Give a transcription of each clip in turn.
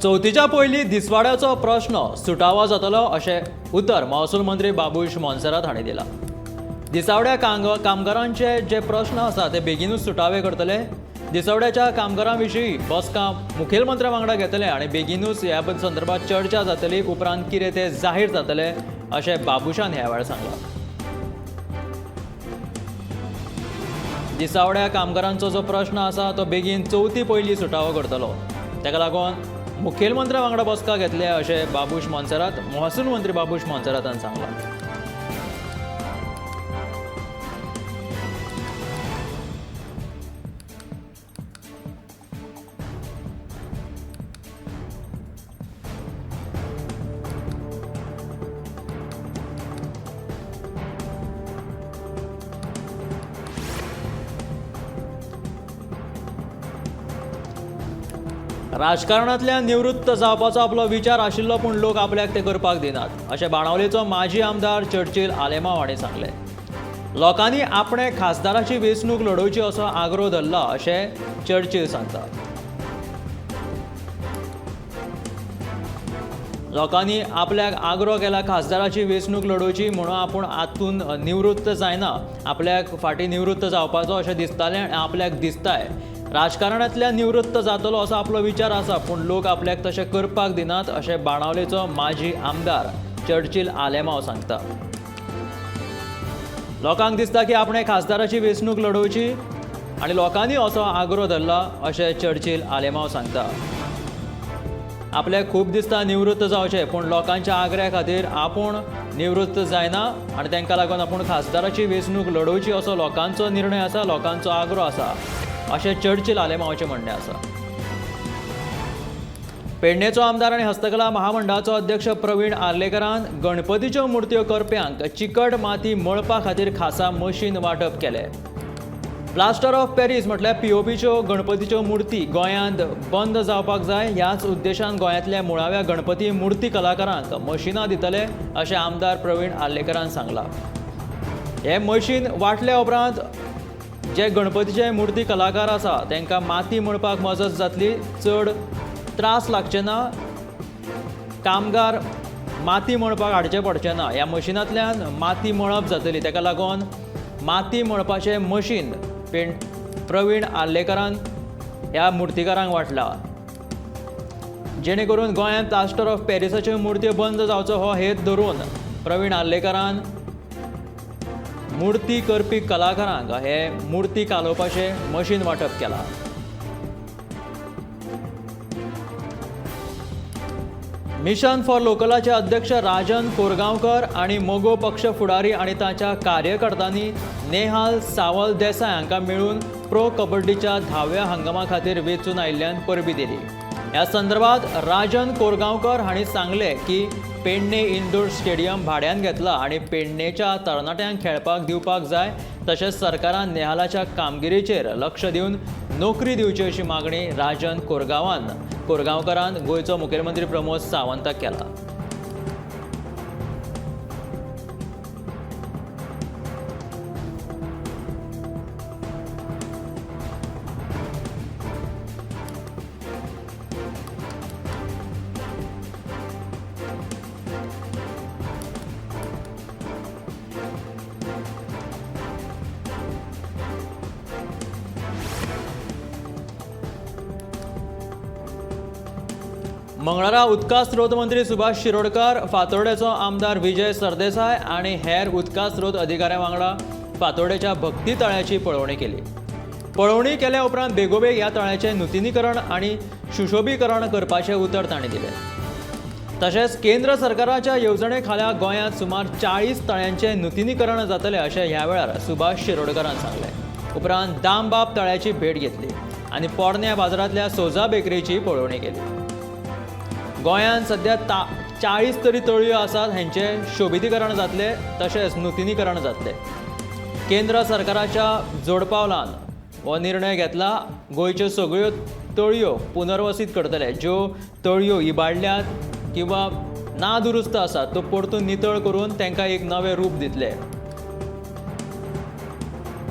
चवथीच्या पयलीं दिसवाड्याचो प्रश्न सुटावो जातलो अशें उतर महसूल मंत्री बाबूश मोन्सेरात हांणी दिलां. दिसावड्या कामगारांचे जे प्रश्न आसा ते बेगीनूच सुटावे करतले. दिसवड्याच्या कामगारां विशीं बसका मुखेलमंत्र्या वांगडा घेतले आनी बेगीनूच ह्या संदर्भात चर्चा जातली, उपरांत कितें तें जाहीर जातलें अशें बाबूशान ह्या वेळार सांगलां. दिसावड्या कामगारांचो जो प्रश्न आसा तो बेगीन चवथी पयलीं सुटावो करतलो, ताका लागून मुखेलमंत्र्या वांगडा बसका घेतले अशें बाबूश मोन्सेरात, महसूल मंत्री बाबूश मोन्सेरातान सांगलां. राजकारणांतल्यान निवृत्त जावपाचो आपलो विचार आशिल्लो, पूण लोक आपल्याक ते करपाक दिनात अशें बाणावलेचो माजी आमदार चर्चिल आलेमाव हांणी सांगलें. लोकांनी आपणे खासदाराची वेंचणूक लडोवची असो आग्रो धरला अशें चर्चिल सांगता. लोकांनी आपल्याक आग्रो केला खासदाराची वेंचणूक लडोवची म्हणून आपूण आतून निवृत्त जायना, आपल्याक फाटीं निवृत्त जावपाचो अशें दिसतालें आनी आपल्याक दिसताय राजकारणांतल्यान निवृत्त जातलो असो आपलो विचार आसा, पूण लोक आपल्याक तशें करपाक दिनात अशें बाणावलेचो माजी आमदार चर्चिल आलेमाव सांगता. लोकांक दिसता की आपणें खासदाराची वेंचणूक लडोवची आनी लोकांनी असो आग्रो धरला अशें चर्चिल आलेमाव सांगता. आपल्याक खूब दिसता निवृत्त जावचें, पूण लोकांच्या आग्र्या खातीर आपूण निवृत्त जायना आनी तांकां लागून आपूण खासदाराची वेंचणूक लडोवची असो लोकांचो निर्णय आसा, लोकांचो आग्रो आसा अशें चर्चिल आलेमावाचें म्हणणें आसा. पेडणेचो आमदार आनी हस्तकला महामंडळाचो अध्यक्ष प्रवीण आर्लेकरान गणपतीच्यो मुर्त्यो करप्यांक चिकट माती मळपा खातीर खासा मशीन वांटप केलें. प्लास्टर ऑफ पॅरीस म्हटल्यार पीओपीच्यो गणपतीच्यो मुर्ती गोंयांत बंद जावपाक जाय ह्याच उद्देशान गोंयांतल्या मुळाव्या गणपती मुर्ती कलाकारांक मशिनां दितले अशें आमदार प्रवीण आर्लेकरान सांगलां. हें मशीन वांटल्या उपरांत जे गणपतीचे मुर्ती कलाकार आसा तांकां माती मळपाक मजत जातली, चड त्रास लागचे ना, कामगार माती मळपाक हाडचे पडचे ना. ह्या मशिनांतल्यान माती मळप जातली, ताका लागून माती मळपाचें मशीन प्रवीण आर्लेकरान ह्या मुर्तीकारांक वांटला, जेणे करून गोंयांत प्लास्टर ऑफ पॅरिसाच्यो मुर्त्यो बंद जावचो हो हेत धरून प्रवीण आर्लेकरान मुर्ती करपी कलाकारांक हे मुर्ती कालोवपाचें मशीन वांटप केलां. मिशन फॉर लोकलाचे अध्यक्ष राजन कोरगांवकर आनी मगो पक्ष फुडारी आनी ताच्या कार्यकर्त्यांनी नेहाल सावल देसाय हांकां मेळून प्रो कबड्डीच्या 10व्या हंगामा खातीर वेंचून आयिल्ल्यान परबीं दिली. ह्या संदर्भात राजन कोरगांवकर हांणी सांगलें की पेडणे इंडोर स्टेडियम भाड्यान घेतला आनी पेडणेच्या तरणाट्यांक खेळपाक दिवपाक जाय, तशेंच सरकारान नेहालाच्या कामगिरीचेर लक्ष दिवन नोकरी दिवची अशी मागणी राजन कोरगांवकरान गोंयचो मुखेलमंत्री प्रमोद सावंताक केला. मंगळारा उदका स्रोत मंत्री सुभाष शिरोडकर, फातोर्डेचो आमदार विजय सरदेसाय आनी हेर उदका स्रोत अधिकाऱ्यां वांगडा फातोर्डेच्या भक्ती तळ्याची पळोवणी केली. पळोवणी केल्या उपरांत बेगोबेग ह्या तळ्याचें नुतनीकरण आनी सुशोभीकरण करपाचें उतर तांणी दिलें. तशेंच केंद्र सरकाराच्या येवजणे खाला गोंयांत सुमार 40 तळ्यांचें नुतनीकरण जातलें अशें ह्या वेळार सुभाष शिरोडकरान सांगलें. उपरांत दामबाब तळ्याची भेट घेतली आनी पोरण्या बाजारांतल्या सोजा बेकरीची पळोवणी केली. गोंयांत सध्या 40 तरी तळयो आसात, हेंचें शोबितीकरण जातलें तशेंच नुतनीकरण जातलें. केंद्र सरकाराच्या जोडपावलान हो निर्णय घेतला. गोंयच्यो सगळ्यो तळयो पुनर्वसीत करतले. ज्यो तळयो इबाडल्यात किंवा नादुरुस्त आसात त्यो परतून नितळ करून तांकां एक नवें रूप दितले.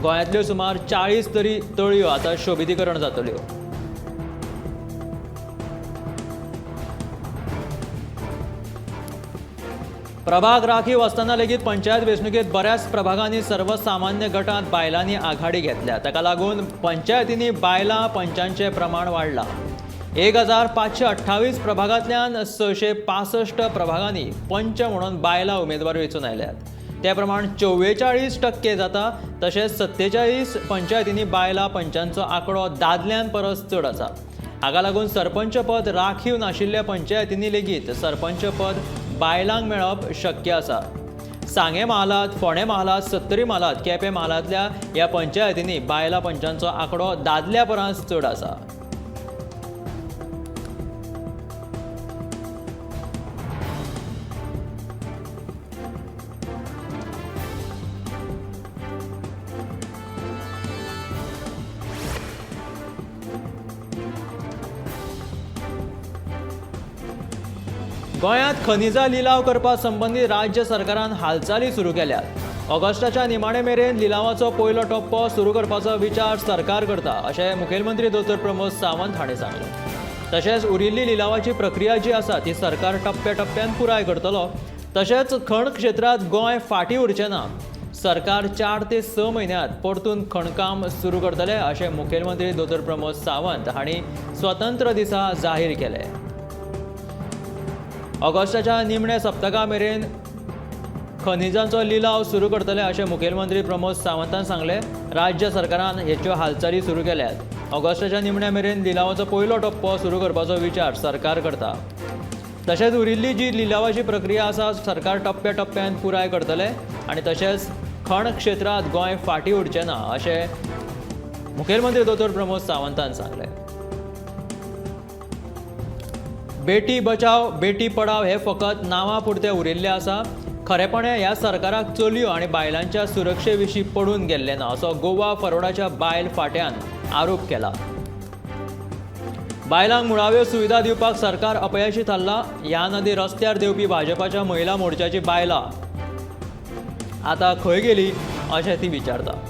गोंयांतल्यो सुमार 40 तरी तळयो आतां शोबितीकरण जातल्यो. प्रभाग राखीव आसतना लेगीत पंचायत वेंचणुकेंत बऱ्याच प्रभागांनी सर्वसामान्य गटांत बायलांनी आघाडी घेतल्या. ताका लागून पंचायतींनी बायलां पंचांचें प्रमाण वाडलां. 1528 प्रभागांतल्यान 665 प्रभागांनी पंच म्हणून बायलां उमेदवार वेंचून आयल्यात. ते प्रमाण 44% जाता. तशेंच 47 पंचायतींनी बायलां पंचांचो आंकडो दादल्यां परस चड आसा. हाका लागून सरपंच पद राखीव नाशिल्ल्या पंचायतींनी लेगीत सरपंच पद बायलांक मेळप शक्य आसा. सांगें म्हालांत, फोंडें म्हालांत, सत्तरी म्हालांत, केपें म्हालांतल्या ह्या पंचायतींनी बायलां पंचांचो आंकडो दादल्या परस चड आसा. गोंयांत खनिजां लिलाव करपा संबंदी राज्य सरकारान हालचाली सुरू केल्यात. ऑगस्टाच्या निमाणे मेरेन लिलावाचो पयलो टप्पो सुरू करपाचो विचार सरकार करता अशें मुखेलमंत्री दोतोर प्रमोद सावंत हांणी सांगलें. तशेंच उरिल्ली लिलावाची प्रक्रिया जी आसा ती सरकार टप्प्या टप्प्यान पुराय करतलो. तशेंच खण क्षेत्रांत गोंय फाटीं उरचें ना. सरकार 4 ते 6 म्हयन्यांत परतून खणकाम सुरू करतले अशें मुखेलमंत्री दोतोर प्रमोद सावंत हांणी स्वतंत्र दिसा जाहीर केलें. ऑगस्टाच्या निमण्या सप्तका मेरेन खनिजांचो लिलाव सुरू करतले अशें मुखेलमंत्री प्रमोद सावंतान सांगलें. राज्य सरकारान हेच्यो हालचाली सुरू केल्यात. ऑगस्टाच्या निमण्या मेरेन लिलावाचो पयलो टप्पो सुरू करपाचो विचार सरकार करता. तशेंच उरिल्ली जी लिलावाची प्रक्रिया आसा सरकार टप्प्या टप्प्यान पुराय करतले आनी तशेंच खण क्षेत्रांत गोंय फाटीं उरचें ना अशें मुखेलमंत्री दोतोर प्रमोद सावंतान सांगलें. बेटी बचाव बेटी पढाव हे फकत नांवा पुरते उरिल्ले आसा. खरेपणे ह्या सरकाराक चलयो आनी बायलांच्या सुरक्षे विशीं पडून गेल्लें ना असो गोवा फॉरवर्डाच्या बायल फांट्यान आरोप केला. बायलांक मुळाव्यो सुविधा दिवपाक सरकार अपयशी थारला. ह्या नदी रस्त्यार देंवपी भाजपाच्या महिला मोर्चाची बायलां आतां खंय गेली अशें ती विचारता.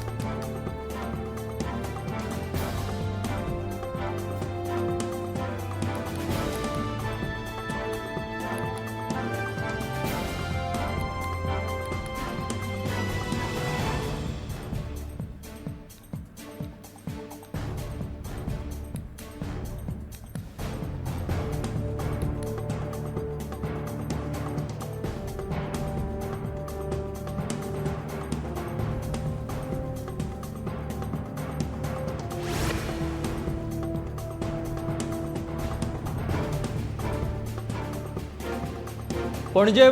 पणजे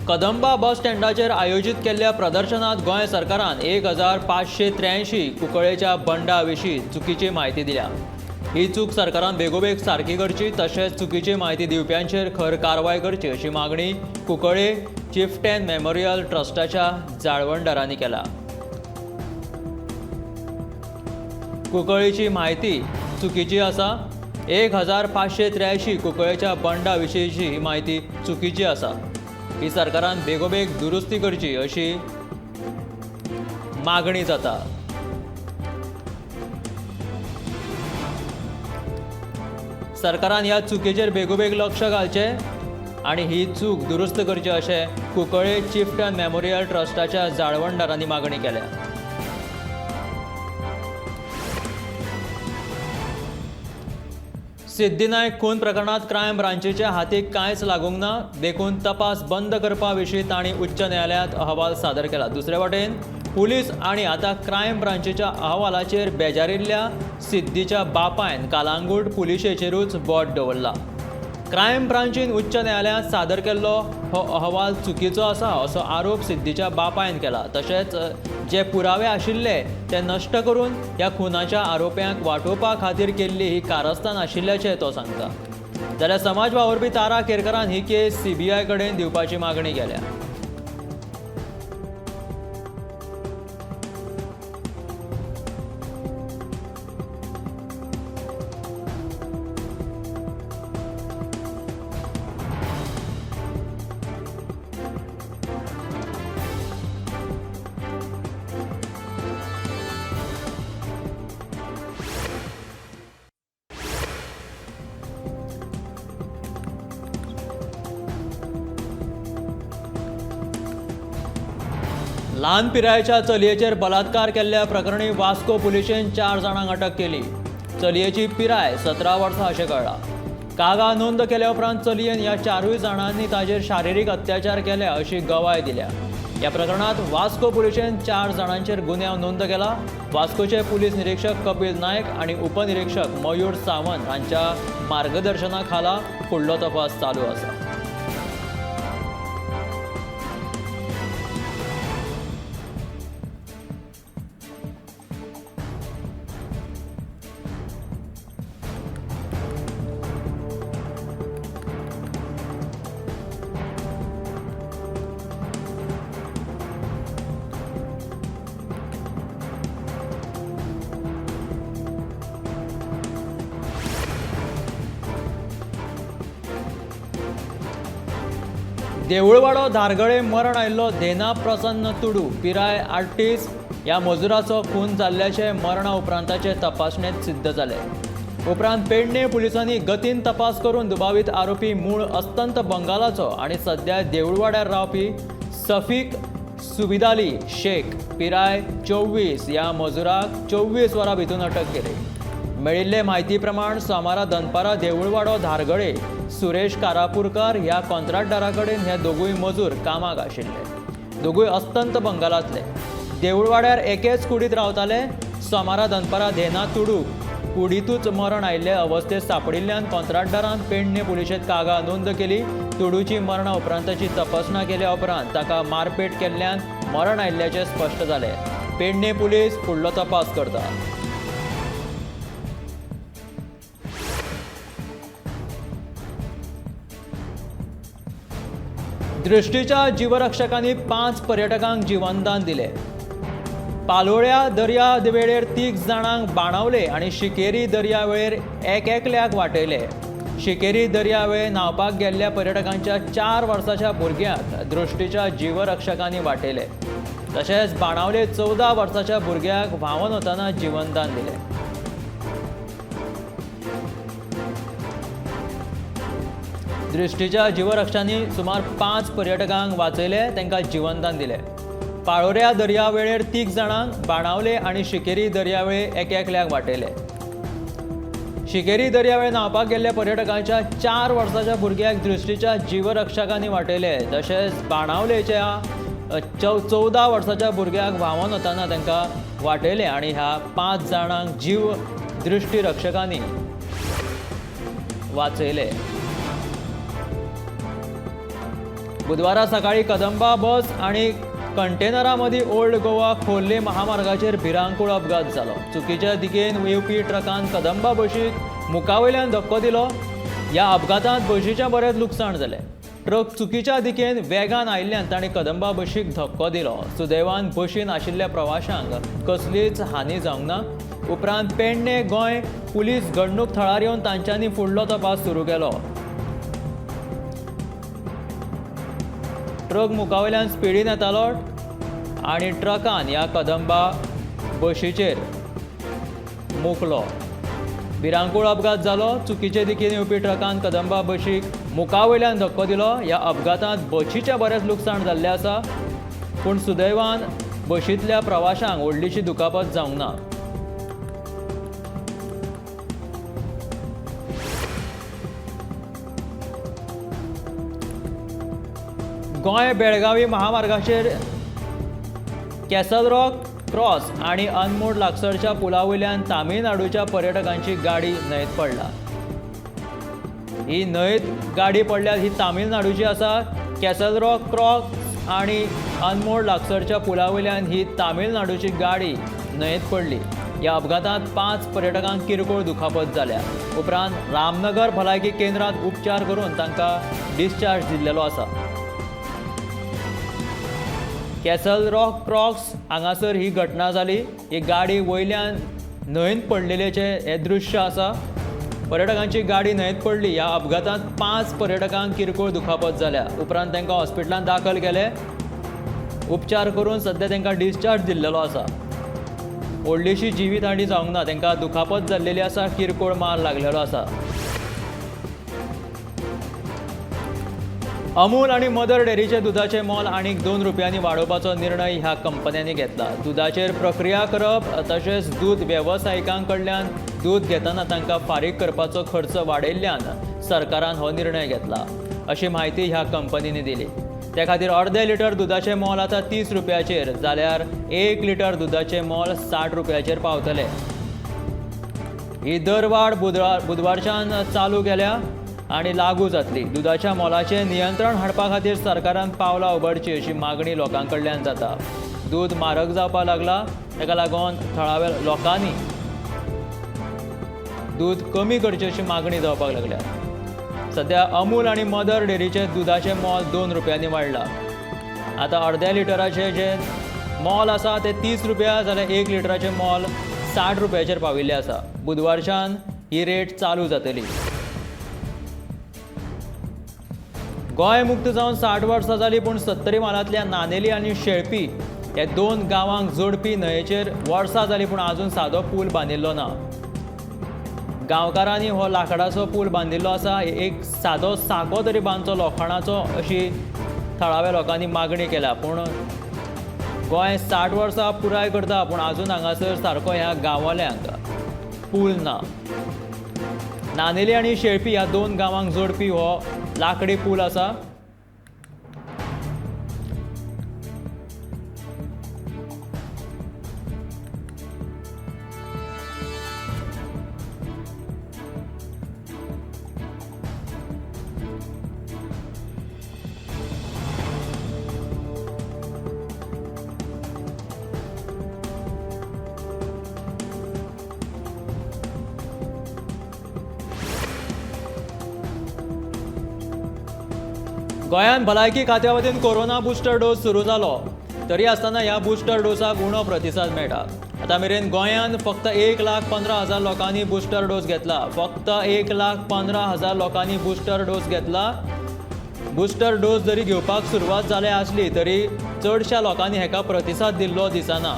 कदंबा बस स्टँडाचेर आयोजीत केल्ल्या प्रदर्शनात गोंय सरकारान 1583 कुंकळेच्या बंडा विशीं चुकीची म्हायती दिल्या. ही चूक सरकारान बेगोबेग सारकी करची तशेंच चुकीची म्हायती दिवप्यांचेर खर कारवाय करची अशी मागणी कुंकळे चिफ्टन मेमोरियल ट्रस्टाच्या जाळवणदारांनी केला. कुंकळेची म्हायती चुकीची आसा. 1583 कुंकळेच्या बंडा विशींची ही म्हायती चुकीची आसा. ही सरकारान बेगोबेग दुरुस्ती करची अशी मागणी जाता. सरकारान ह्या चुकीचेर बेगोबेग लक्ष घालचें आनी ही चूक दुरुस्त करची अशें कुंकळे चिफ्टन मेमोरियल ट्रस्टाच्या जाळवणदारांनी मागणी केल्या. सिद्धी नायक खून प्रकरणात क्रायम ब्रांचीच्या हातीक कांयच लागूंक ना, देखून तपास बंद करपा विशीं तांणी उच्च न्यायालयांत अहवाल सादर केला. दुसरे वटेन पुलीस आनी आतां क्रायम ब्रांचीच्या अहवालाचेर बेजारिल्ल्या सिद्धीच्या बापायन कालांगूट पुलिशेचेरूच बोट दवरला. क्रायम ब्रांचीन उच्च न्यायालयांत सादर केल्लो हो अहवाल चुकीचो आसा असो आरोप सिद्धीच्या बापायन केला. तशेंच जे पुरावे आशिल्ले ते नश्ट करून ह्या खुनाच्या आरोप्यांक वाटोवपा खातीर केल्ली ही कारस्थान आशिल्ल्याचें तो सांगता. जाल्यार समाज वावुरपी तारा केरकरान ही केस सीबीआय कडेन दिवपाची मागणी केल्या. ल्हान पिरायेच्या चलयेचेर बलात्कार केल्ल्या प्रकरणी वास्को पुलिशेन 4 जाणांक अटक केली. चलयेची पिराय 17 वर्सां अशें कळ्ळां. कागाळ नोंद केल्या उपरांत चलयेन ह्या 4 जाणांनी ताजेर शारिरीक अत्याचार केल्या अशी गवाय दिल्या. ह्या प्रकरणांत वास्को पुलिशेन 4 जाणांचेर गुन्यांव नोंद केला. वास्कोचे पुलीस निरीक्षक कपिल नायक आनी उपनिरीक्षक मयूर सावंत हांच्या मार्गदर्शना खाला फुडलो तपास चालू आसा. देवळवाडो धारगळे मरण आयिल्लो धेना प्रसन्न तुडू पिराय 38 ह्या मजुराचो खून जाल्ल्याचें मरणा उपरांताचे तपासणेंत सिद्ध जालें. उपरांत पेडणे पुलिसांनी गतीन तपास करून दुबावीत आरोपी मूळ अस्तंत बंगालाचो आनी सद्या देवळवाड्यार रावपी सफीक सुबिदाली शेख पिराय 24 ह्या मजुराक 24 वरां भितर अटक केली. मेळिल्ले म्हायती प्रमाण सोमारा दनपारा देवळवाडो धारगळे सुरेश कारापूरकर ह्या कॉन्ट्रॅक्टदारा कडेन हे दोगूय मजूर कामाक आशिल्ले. दोगूय अस्तंत बंगालांतले. देवळवाड्यार एकेच कुडींत रावताले. सोमारा दनपारा धेना तुडू कुडींतूच मरण आयिल्ले अवस्थेत सांपडिल्ल्यान कॉन्ट्रॅक्टदारान पेडणे पुलिशेंत कागाळ नोंद केली. तुडूची मरणा उपरांताची तपासणा केल्या उपरांत ताका मारपेट केल्ल्यान मरण आयिल्ल्याचें स्पश्ट जालें. पेडणे पुलीस फुडलो तपास करता. दृष्टीच्या जीवरक्षकांनी 5 पर्यटकांक जीवनदान दिले. पालोळ्या दर्या वेळेर 3 जाणांक बाणावले आनी शिकेरी दर्या वेळेर एकल्याक वाटयले. शिकेरी दर्या वेळेर न्हांवपाक गेल्ल्या पर्यटकांच्या 4 वर्साच्या भुरग्याक दृष्टीच्या जीवरक्षकांनी वाटयले. तशेंच बाणावले 14 वर्साच्या भुरग्याक व्हांवन वतना जीवनदान दिलें. दृष्टीच्या जीवरक्षांनी सुमार 5 पर्यटकांक वाचयले, तांकां जीवनदान दिलें. पाळोऱ्या दर्यावेळेर 3 जाणांक बाणावले आनी शिकेरी दर्यावेळेर एकल्याक वाटयले. शिकेरी दर्यावेळेर न्हांवपाक गेल्ल्या पर्यटकांच्या 4 वर्साच्या भुरग्याक दृष्टीच्या जीवरक्षकांनी वाटयले. तशेंच बाणावलेच्या 14 वर्साच्या भुरग्याक व्हांवन वतना तांकां वाटयले आनी ह्या 5 जाणांक जीव दृष्टीरक्षकांनी वाचयले. बुधवारा सकाळी कदंबा बस आनी कंटेनरा मदीं ओल्ड गोवा खोर्ले महामार्गाचेर भिरांकूळ अपघात जालो. चुकीच्या दिकेन येवपी ट्रकान कदंबा बशीक मुखावयल्यान धक्को दिलो. ह्या अपघातांत बशीचें बरेंच लुकसाण जालें. ट्रक चुकीच्या दिकेन वेगान आयिल्ल्यान ताणें कदंबा बशीक धक्को दिलो. सुदैवान बशीन आशिल्ल्या प्रवाशांक कसलीच हानी जावंक ना. उपरांत पेडणे गोंय पुलीस घडणूक थळार येवन तांच्यांनी फुडलो तपास सुरू केलो. ट्रक मुखावयल्यान स्पिडीन येतालो आनी ट्रकान ह्या कदंबा बशीचेर मुकलो. भिरांकूळ अपघात जालो. चुकीचे दिकेन येवपी ट्रकान कदंबा बशीक मुखावयल्यान धक्को दिलो. ह्या अपघातांत बशीचें बरेंच लुकसाण जाल्लें आसा, पूण सुदैवान बशींतल्या प्रवाशांक व्हडलीशी दुखापत जावंक ना. गोंय बेळगावी महामार्गाचेर कॅसल रॉक क्रॉस आनी अनमोड लागसरच्या पुला वयल्यान तामिळनाडूच्या पर्यटकांची गाडी न्हंयेत पडला. ही न्हंयेत गाडी पडल्यार ही तामिळनाडूची आसा. कॅसल रॉक क्रॉस आनी अनमोड लागसरच्या पुला वयल्यान ही तामिळनाडूची गाडी न्हंयेत पडली. ह्या अपघातांत 5 पर्यटकांक किरकोळ दुखापत जाल्या. उपरांत रामनगर भलायकी केंद्रांत उपचार करून तांकां डिस्चार्ज दिल्लो आसा. कॅसल रॉक क्रॉस हांगासर ही घटना जाली. ही गाडी वयल्यान न्हंयेंत पडलेल्याचें हें दृश्य आसा. पर्यटकांची गाडी न्हंयेंत पडली. ह्या अपघातांत 5 पर्यटकांक किरकोळ दुखापत जाल्या. उपरांत तांकां हॉस्पिटलांत दाखल केले. उपचार करून सद्या तांकां डिस्चार्ज दिल्लो आसा. व्हडलीशी जिवीत हानी जावंक ना. तांकां दुखापत जाल्लेली आसा, किरकोळ मार लागलेलो आसा. अमूल आनी मदर डेअरीचे दुदाचें मोल आनीक 2 रुपयांनी वाडोवपाचो निर्णय ह्या कंपन्यांनी घेतला. दुदाचेर प्रक्रिया करप तशेंच दूद वेवसायिकां कडल्यान दूद घेतना तांकां फारीक करपाचो खर्च वाडयल्ल्यान सरकारान हो निर्णय घेतला अशी म्हायती ह्या कंपनींनी दिली. त्या खातीर अर्दे लिटर दुदाचें मोल आतां 30 रुपयाचेर जाल्यार 1 लिटर दुदाचें मोल 60 रुपयाचेर पावतलें. ही दरवाड बुधवारच्यान चालू केल्या आनी लागू जातली. दुदाच्या मोलाचें नियंत्रण हाडपा खातीर सरकारान पावलां उबारची अशी मागणी लोकां कडल्यान जाता. दूद म्हारग जावपाक लागला, ताका लागून थळाव्या लोकांनी दूद कमी करचें अशी मागणी जावपाक लागल्या. सद्या अमूल आनी मदर डेअरीचें दुदाचें मोल 2 रुपयांनी वाडलां. आतां अर्द्या लिटराचें जें मोल आसा तें 30 रुपया जाल्यार 1 लिटराचें मोल 60 रुपयाचेर पाविल्लें आसा. बुधवारच्यान ही रेट चालू जातली. गोंय मुक्त जावन 60 वर्सां जालीं, पूण सत्तरी म्हालांतल्या नानेली आनी शेळपी हे 2 गांवांक जोडपी न्हंयेचेर वर्सां जालीं पूण आजून सादो पूल बांदिल्लो ना. गांवकारांनी हो लांकडाचो पूल बांदिल्लो आसा. एक सादो साको तरी बांदचो लोखणाचो अशी थळाव्या लोकांनी मागणी केल्या. पूण गोंय 60 वर्सां पुराय करता पूण आजून हांगासर सारको ह्या गांवाल्यांक पूल ना. नानेली आनी शेळपी ह्या 2 गांवांक जोडपी हो लाकडी पूल आसा. गोंयांत भलायकी खात्या वतीन कोरोना बुस्टर डोस सुरू जालो तरी आसतना ह्या बुस्टर डोसाक उणो प्रतिसाद मेळटा. आतां मेरेन गोंयांत फक्त 1,15,000 लोकांनी बुस्टर डोस घेतला. फक्त 1,15,000 लोकांनी बुस्टर डोस घेतला. बुस्टर डोस जरी घेवपाक सुरवात जाल्या आसली तरी चडश्या लोकांनी हेका प्रतिसाद दिल्लो दिसना.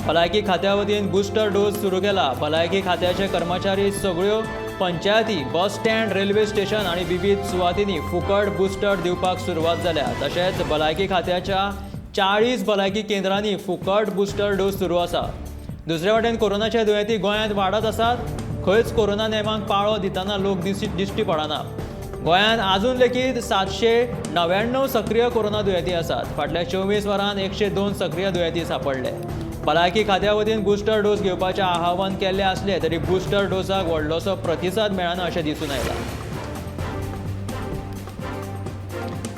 भलायकी खात्या वतीन बुस्टर डोस सुरू केला. भलायकी खात्याचे कर्मचारी सगळ्यो पंचायती, बस स्टँड, रेल्वे स्टेशन आनी विविध सुवातींनी फुकट बुस्टर दिवपाक सुरवात जाल्या. तशेंच भलायकी खात्याच्या 40 भलायकी केंद्रांनी फुकट बुस्टर डोस सुरू आसा. दुसरे वटेन कोरोनाचे दुयेंती गोंयांत वाडत आसात. खंयच कोरोना नेमांक पाळो दितना लोक दिश्टी पडना. गोंयांत आजून लेगीत 799 सक्रीय कोरोना दुयेंती आसात. फाटल्या 24 वरांत 102 सक्रीय दुयेंती सांपडले. भलायकी खात्या वतीन बुस्टर डोस घेवपाचें आवाहन केल्लें आसलें तरी बुस्टर डोसाक व्हडलोसो प्रतिसाद मेळना अशें दिसून आयलां.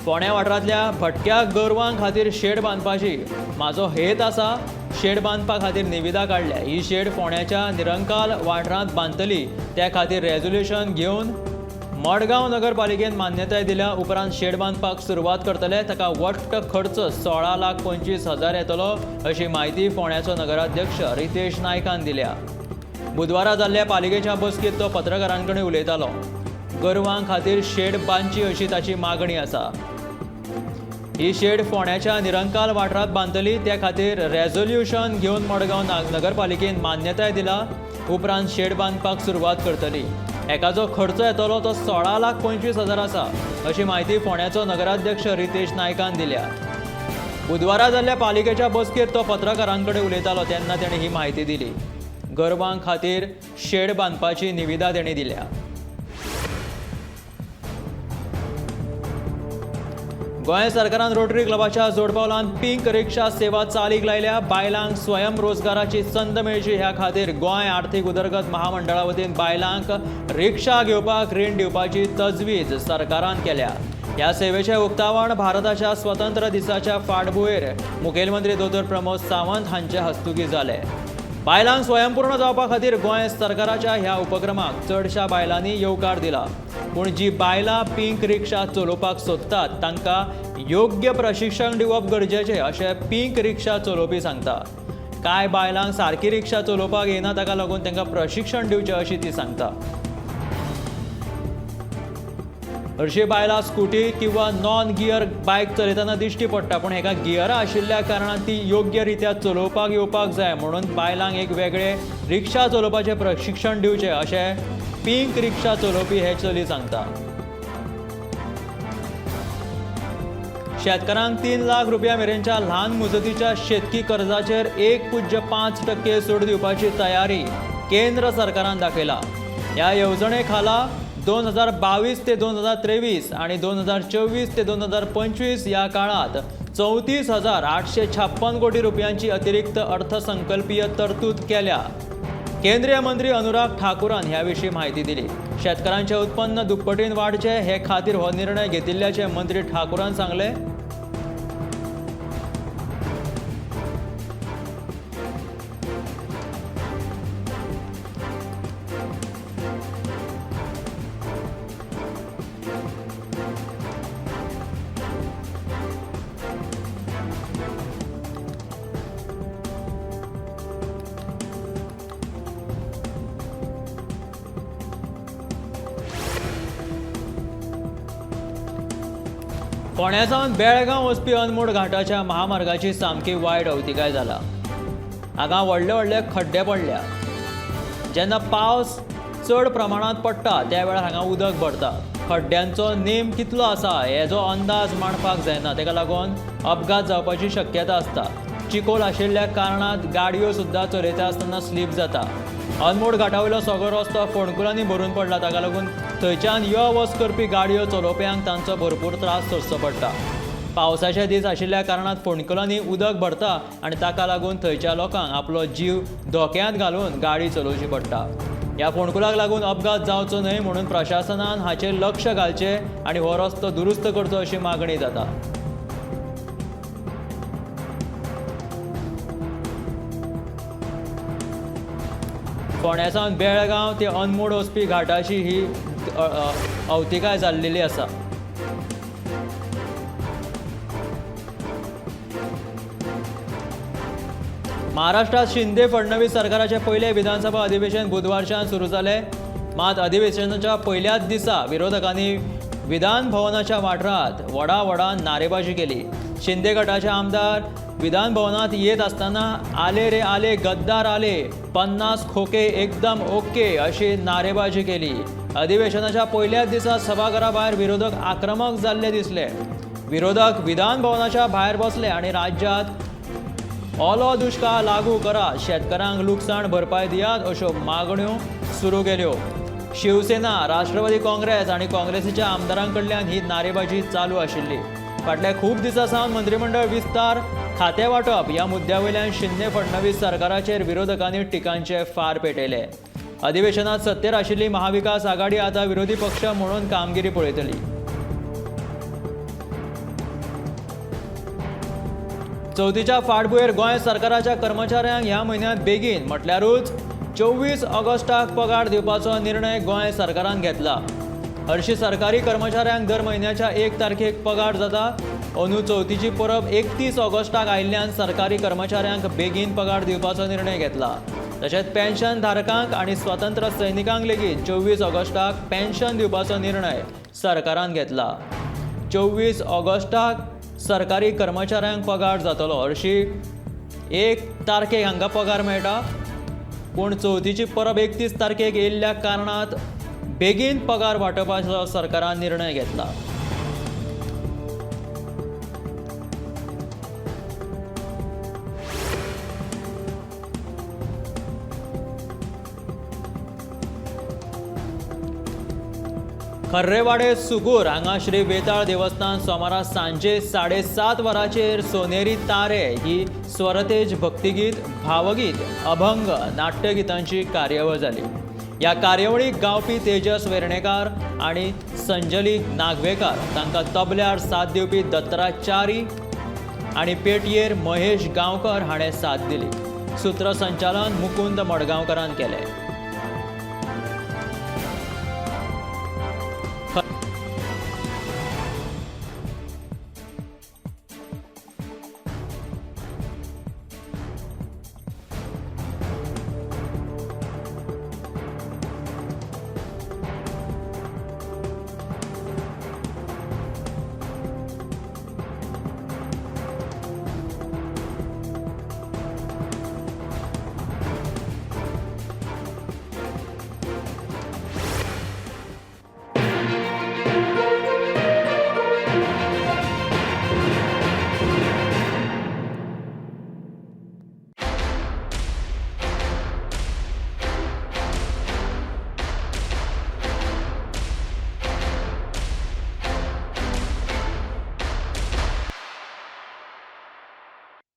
फोंड्या वाठारांतल्या भटक्या गोरवां खातीर शेड बांदपाची म्हाजो हेत आसा. शेड बांदपा खातीर निविदा काडल्या. ही शेड फोंड्याच्या निरंकाल वाठारांत बांदतली. त्या खातीर रेजोल्युशन घेवन मडगांव नगरपालिकेन मान्यताय दिल्या उपरांत शेड बांदपाक सुरवात करतले. ताका वट्ट खर्च 16,25,000 येतलो अशी म्हायती फोंड्याचो नगराध्यक्ष रितेश नायकान दिल्या. बुधवारा जाल्ल्या पालिकेच्या बसकेंत तो पत्रकारां कडेन उलयतालो. गोरवां खातीर शेड बांदची अशी ताची मागणी आसा. ही शेड फोंड्याच्या निरंकाल वाठारांत बांदतली. त्या खातीर रेजोल्युशन घेवन मडगांव नगरपालिकेन मान्यताय दिला उपरांत शेड बांदपाक सुरवात करतली. एका जो खर्च येतलो तो 16,25,000 आसा अशी म्हायती फोंड्याचो नगराध्यक्ष रितेश नायकान दिल्या. बुधवारा जाल्ल्या पालिकेच्या बसकेंत तो पत्रकारां कडेन उलयतालो तेन्ना ताणें ही म्हायती दिली. गोरवां खातीर शेड बांदपाची निविदा ताणें दिल्या. गोंय सरकारान रोटरी क्लबाच्या जोडपावलान पिंक रिक्षा सेवा चालीक लायल्या. बायलांक स्वयंरोजगाराची संद मेळची ह्या खातीर गोंय आर्थीक उदरगत महामंडळा वतीन बायलांक रिक्षा घेवपाक रीण दिवपाची तजवीज सरकारान केल्या. ह्या सेवेचें उक्तावण भारताच्या स्वतंत्र दिसाच्या फाटभुंयेर मुखेलमंत्री दोतोर प्रमोद सावंत हांचे हस्तुकीं जालें. बायलांक स्वयंपूर्ण जावपा खातीर गोंय सरकाराच्या ह्या उपक्रमाक चडशा बायलांनी येवकार दिला. पूण जी बायलां पिंक रिक्षा चलोवपाक सोदतात तांकां योग्य प्रशिक्षण दिवप गरजेचें अशें पिंक रिक्षा चलोवपी सांगता. कांय बायलांक सारकी रिक्षा चलोवपाक येना ताका लागून तांकां प्रशिक्षण दिवचें अशी ती सांगता. हरशीं बायलां स्कुटी किंवा नॉन गियर बायक चलयतना दिश्टी पडटा, पूण हेका गियरां आशिल्ल्या कारणान ती योग्य रित्या चलोवपाक येवपाक जाय म्हणून बायलांक एक वेगळें रिक्षा चलोवपाचें प्रशिक्षण दिवचें अशें पिंक रिक्षा चलोवपी हे चली सांगता. शेतकारांक 3 लाख रुपया मेरेनच्या ल्हान मुजतीच्या शेतकी कर्जाचेर 1.5% सूट दिवपाची तयारी केंद्र सरकारान दाखयला. ह्या येवजणे खाला 2022 ते 2023 आणि 2024 ते 2025 या काळात 34,856 कोटी रुपयांची अतिरिक्त अर्थसंकल्पीय तरतूद केल्या. केंद्रीय मंत्री अनुराग ठाकूरान ह्या विशीं म्हायती दिली. शेतकारांचें उत्पन्न दुप्पटीन वाडचें हे खातीर हो निर्णय घेतिल्ल्याचें मंत्री ठाकूरान सांगलें. फोंड्या सावन बेळगांव वचपी अनमोड घाटाच्या महामार्गाची सामकी वायट अवतिकाय जाला. हांगा व्हडले व्हडले खड्डे पडल्या. जेन्ना पावस चड प्रमाणांत पडटा त्या वेळार हांगा उदक भरता. खड्ड्यांचो नेम कितलो आसा हेजो अंदाज मांडपाक जायना. ताका लागून अपघात जावपाची शक्यता आसता. चिखोल आशिल्ल्या कारणान गाडयो सुद्दां चलयता आसतना स्लीप जाता. अनमोड घाटा वयलो सगळो रस्तो फोंडकुलांनी भरून पडला. ताका लागून थंयच्यान यो वच करपी गाडयो चलोवप्यांक तांचो भरपूर त्रास सोंसचो पडटा. पावसाचे दीस आशिल्ल्या कारणान फोंडकुलांनी उदक भरता आनी ताका लागून थंयच्या लोकांक आपलो जीव धोक्यांत घालून गाडी चलोवची पडटा. ह्या फोंडकुलाक लागून अपघात जावचो न्हय म्हणून प्रशासनान हाचेर लक्ष घालचें आनी हो रस्तो दुरुस्त करचो अशी मागणी जाता. फोंड्या सावन बेळगांव ते अनमोड वचपी घाटाची ही अवतिकाय जाल्लेली आसा. महाराष्ट्रात शिंदे फडणवीस सरकाराचे पयले विधानसभा अधिवेशन बुधवारच्यान सुरू जालें. मात अधिवेशनाच्या पयल्याच दिसा विरोधकांनी विधान भवनाच्या वाठारांत व्हडा व्हडान नारेबाजी केली. शिंदे गटाचे आमदार विधान भवनात येत आसतना आले रे आले गद्दार आले, 50 खोके एकदम ओके अशी नारेबाजी केली. अधिवेशनाच्या पयल्याच दिसा सभाघरा भायर विरोधक आक्रमक जाल्ले दिसले. विरोधक विधान भवनाच्या भायर बसले आनी राज्यात ओलो दुश्काळ लागू करा, शेतकारांक लुकसाण भरपाय दियात अश्यो मागण्यो सुरू केल्यो. शिवसेना, राष्ट्रवादी काँग्रेस आनी काँग्रेसीच्या आमदारां कडल्यान ही नारेबाजी चालू आशिल्ली. फाटल्या खूब दिसां सावन मंत्रिमंडळ विस्तार, खातें वांटप ह्या मुद्द्या वयल्यान शिंदे फडणवीस सरकाराचेर विरोधकांनी टिकांचे फार पेटयले. अधिवेशनात सत्तेर आशिल्ली महाविकास आघाडी आतां विरोधी पक्ष म्हणून कामगिरी पळयतली. चवथीच्या फाटभुंयेर गोंय सरकाराच्या कर्मचाऱ्यांक ह्या म्हयन्यांत बेगीन म्हटल्यारूच 24 ऑगस्टाक पगार दिवपाचो निर्णय गोंय सरकारान घेतला. हरशी सरकारी कर्मचाऱ्यांक दर म्हयन्याच्या 1 तारखेक पगार जाता. अंदू चवथीची परब 31 ऑगस्टाक आयिल्ल्यान सरकारी कर्मचाऱ्यांक बेगीन पगार दिवपाचो निर्णय घेतला. तशेंच पेन्शन धारकांक आनी स्वतंत्र सैनिकांक लेगीत 24 ऑगस्टाक पेन्शन दिवपाचो निर्णय सरकारान घेतला. 24 ऑगस्टाक सरकारी कर्मचाऱ्यांक पगार जातलो. हरशी 1 तारखेक हांकां पगार मेळटा, पूण चवथीची परब 31 तारखेक येयल्ल्या कारणान बेगीन पगार वांटपाचो सरकारान निर्णय घेतला. खर्रेवाडे सुगूर हांगा श्री वेताळ देवस्थान सोमारा सांजे 7:30 वरांचेर सोनेरी तारे ही स्वरतेज भक्तिगीत, भावगीत, अभंग, नाट्यगितांची कार्यावळ जाली. ह्या कार्यावळीक गावपी तेजस वेर्णेकार आनी संजली नागवेकार तांकां तबल्यार साथ दिवपी दत्तराज च्यारी आनी पेटयेर महेश गांवकर हाणें साथ दिली. सूत्रसंचालन मुकुंद मडगांवकारान केलें.